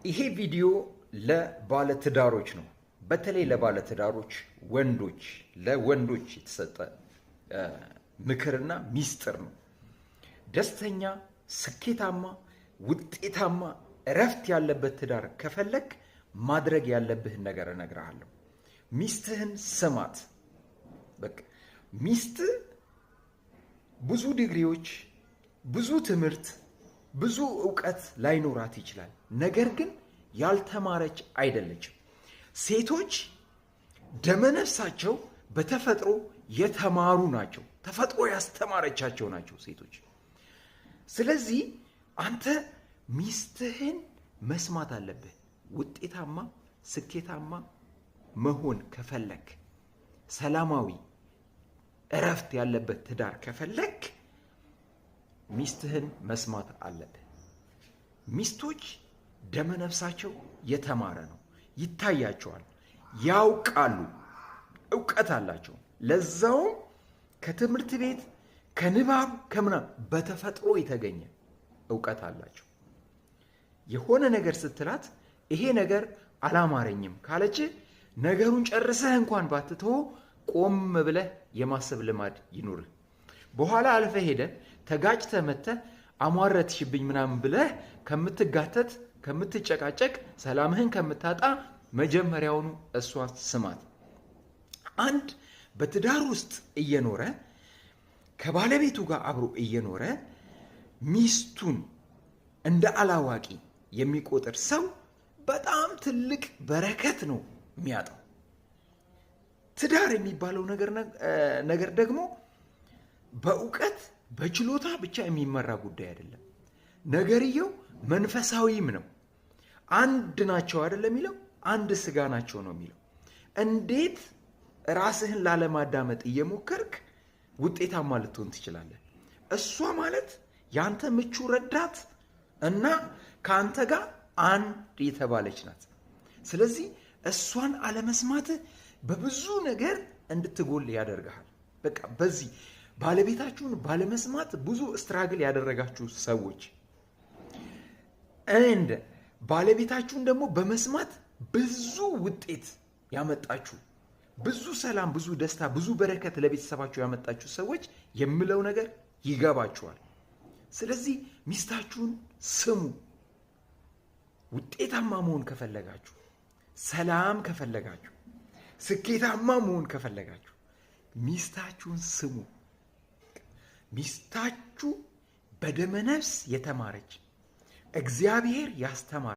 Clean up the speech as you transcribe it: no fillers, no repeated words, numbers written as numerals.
ይሄ ቪዲዮ ለባለትዳሮች ነው። በተለይ ለባለትዳሮች ወንዶች፣ ለወንዶች የተሰጠ ምክርና ሚስጥር ነው። ደስተኛ፣ ስኬታማ፣ ውጤታማ፣ እረፍት ያለበት ትዳር ከፈለክ ማድረግ ያለብህን ነገር እነግርሃለሁ። ሚስትህን ስማት። በቃ ሚስት ብዙ ዲግሪዎች፣ ብዙ ትምህርት፣ ብዙ እውቀት ላይኖራት ይችላል። ነገር ግን ያልተማረች አይደለችም። ሴቶች ደመነፍሳቸው በተፈጥሮ የተማሩ ናቸው። ተፈጥሮ ያስተማረቻቸው ናቸው ሴቶች። ስለዚህ አንተ ሚስትህን መስማት አለብህ። ውጤታማ ስኬታማ መሆን ከፈለክ፣ ሰላማዊ እረፍት ያለበት ትዳር ከፈለክ ሚስትህን መስማት አለብህ። ሚስቶች ደመነፍሳቸው የተማረ ነው፣ ይታያቸዋል፣ ያውቃሉ፣ እውቀት አላቸው። ለዛውም ከትምህርት ቤት፣ ከንባብ፣ ከምናምን በተፈጥሮ የተገኘ እውቀት አላቸው። የሆነ ነገር ስትላት ይሄ ነገር አላማረኝም ካለች ነገሩን ጨርሰህ እንኳን ባትተወው ቆም ብለህ የማሰብ ልማድ ይኑርህ። በኋላ አልፈህ ሄደህ ተጋጭተህ መጥተህ አሟረትሽብኝ ምናምን ብለህ ከምትጋተት፣ ከምትጨቃጨቅ፣ ሰላምህን ከምታጣ መጀመሪያውኑ እሷን ስማት። አንድ በትዳር ውስጥ እየኖረ፣ ከባለቤቱ ጋር አብሮ እየኖረ ሚስቱን እንደ አላዋቂ የሚቆጥር ሰው በጣም ትልቅ በረከት ነው የሚያጣው። ትዳር የሚባለው ነገር ደግሞ በእውቀት በችሎታ ብቻ የሚመራ ጉዳይ አይደለም። ነገርየው መንፈሳዊም ነው። አንድ ናቸው አይደለም የሚለው፣ አንድ ስጋ ናቸው ነው የሚለው። እንዴት ራስህን ላለማዳመጥ እየሞከርክ ውጤታማ ልትሆን ትችላለህ? እሷ ማለት የአንተ ምቹ ረዳት እና ከአንተ ጋር አንድ የተባለች ናት። ስለዚህ እሷን አለመስማትህ በብዙ ነገር እንድትጎል ያደርግሃል። በቃ በዚህ ባለቤታችሁን ባለመስማት ብዙ struggle ያደረጋችሁ ሰዎች and ባለቤታችሁን ደግሞ በመስማት ብዙ ውጤት ያመጣችሁ፣ ብዙ ሰላም፣ ብዙ ደስታ፣ ብዙ በረከት ለቤተሰባችሁ ያመጣችሁ ሰዎች የምለው ነገር ይገባችኋል። ስለዚህ ሚስታችሁን ስሙ። ውጤታማ መሆን ከፈለጋችሁ፣ ሰላም ከፈለጋችሁ፣ ስኬታማ መሆን ከፈለጋችሁ ሚስታችሁን ስሙ። ሚስታችሁ በደመነፍስ የተማረች፣ እግዚአብሔር ያስተማረ